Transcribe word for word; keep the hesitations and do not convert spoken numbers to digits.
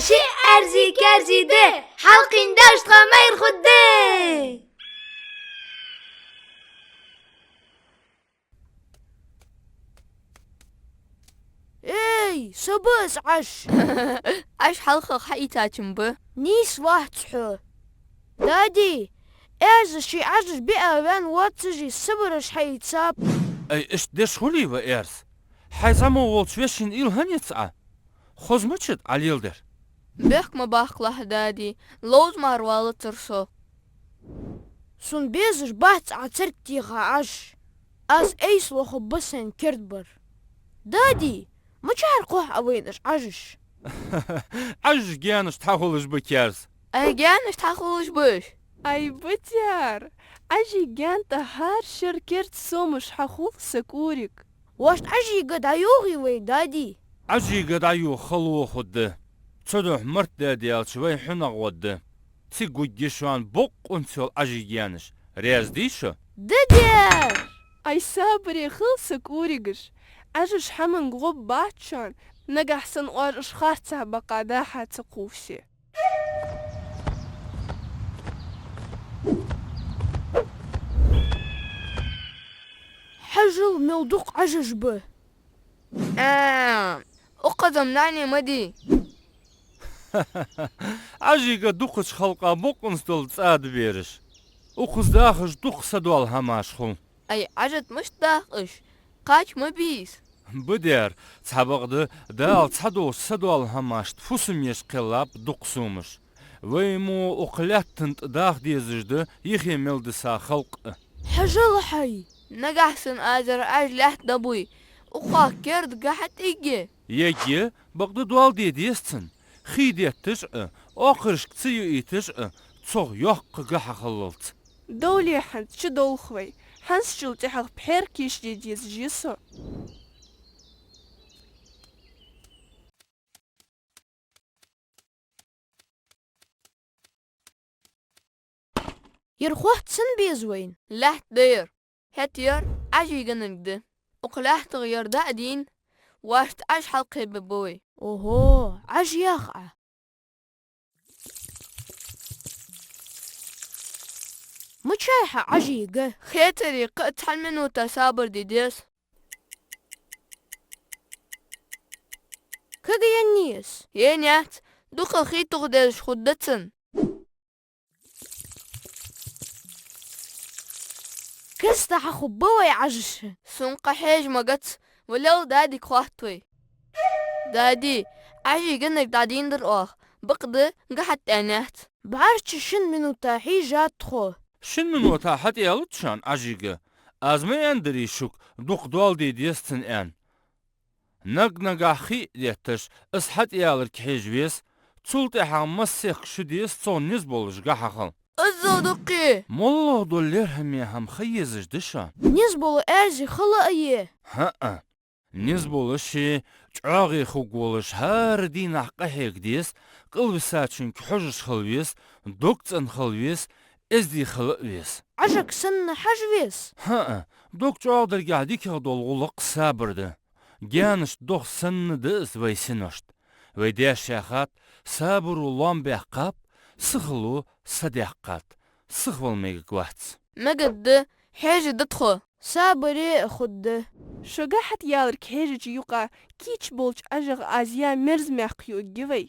Ши аьрзи-каьрзи де, хьалкхийна даьш тха майра хургда. Эй, со ба из Ӏаж! Ӏаж хьалхагӀа хьаийцачун ба. Нийса вац хьо. Дади, аьрза ший Ӏажаш биа ваьнна воаццаши, сабараш хьаийцаб. Ай, иштта деш хулий, ва аьрз? Хьай зӀамагӀа волча вешийна уйла хӀана яц Ӏа? Хоза мичад Ӏа леладер? Бехк ма баккхалахь, дади, ловза мара валацар со. Сона безаш бац Ӏа царга теха Ӏаж. Аз айса лохаргба сайна кердабар. Дади, мичара кхухь Ӏа вайна уж Ӏажаш? Ӏажаш гаьнашта хьахулаш ба, Каьрз. Ай, гаьнашта хьахулаш ба уж? Ай, ба тӀера, Ӏажий гаьна тӀа хӀара шера керда сомаш хьахул са кӀориг. Воашта Ӏажийга дӀайохий вай, дади? Ӏажийга дӀайоха хала хургда. Цудухьа март даьд аьлча, вай хьунагӀа гӀоргда. Цига гургья шоана боккъонца йола Ӏажий гаьнаш. Раьза дий шо? Да, дер! Ай, сабаре хила, са кӀоригаш. Ӏажаш хӀаманга гӀоргбац шоана, нагахь санна оаш уж харцахьа бакъахьа дӀа-хьа ца кхувсе. Хьажал, мел дукха Ӏажаш ба. А, укхаза-м нани ма дий. Ӏажийга дукхача халкъа бокъонца дола цӀа да бераш. Укхаза дахаш дукха са дола хӀамаш хул. Ай, Ӏажат мишта дах уж? Кхача ма бийса. Ба дер, цхьабакъда, Дала цхьадолча са дола хӀамашта фусам еш кхеллаб дукха сомаш. Вай мо укх лаьттан тӀа даха дезаш да, юхе мел диса халкъ а. Хьажал хьай! Нагахь санна аз ер Ӏаж лаьтта дӀабуй, укхох керда га хьатӀаергья? Ергья, бакъда доал де деза цунна. Хий детташ а, оакхарашка ца юийташ а, цох йоккха га хьахиллалца. Довле хӀанз чудолх вай, хӀанзчул тӀехьагӀа пхьера кийчде дезаш я со. Ер хотта сенна беза вайна? Лаьтта да ер. ХӀаьта ер Ӏажий ганарг да. Укх лаьттах ер дӀа а дийна, воашта Ӏаж хьалкхебергба вай. Ого, Ӏаж яха Ӏа. Мичай хьа Ӏажий га? Хетаре кхы а цхьан минута сабар де деза. Кага еннай из? Еннаяц, дукха хий тоха дезаш хургда цунна. Каста хьахургба вай Ӏажаш. Сона кхы хьежа магац, валел дадига хоатт вай. Дади, Ӏажий ганарг дӀадийнадар оаха, бакъда га хьатӀаьннадац. БӀарчча шин минута хьежад тхо. Шин минута хьатӀаялац шоана Ӏажий га. Аз ма аьннадарий шуга, дукха доал де деза цунна аьнна. Наг-нагахь хий а детташ, из хьатӀаяларга хьежа веза, цул тӀехьагӀа массехк шу деза, цох низ болаш га хьахила. Иззал дуккхий! МоллагӀа дола лерхӀаме хӀама ха езаш да шоана? Низ бола аьрзи хала а е? ХӀаа. Низ болаш е, чӀоагӀе хургволаш хӀара дийнахьа къахьега деза, къилбисачунга хьожаш хила веза, дог цӀена хила веза, эздий хила а веза. Ӏажага санна хьажа веза? ХӀаа, дог чӀоагӀдаргахьа дикагӀа дола гӀулакх сабар да. Гаьнашта дох санна да из вай синошта. Вай даьша яхад: сабаро лоам баьккхаб, сихало са даьккхад, сихвала мегаргвац. Мегаргда, хьежаргда тхо. Сабаре а хургда. Шо га хьатӀаяларга хьежача юкъа кийча болча Ӏажах аз яь мерза маькх юаргья вай.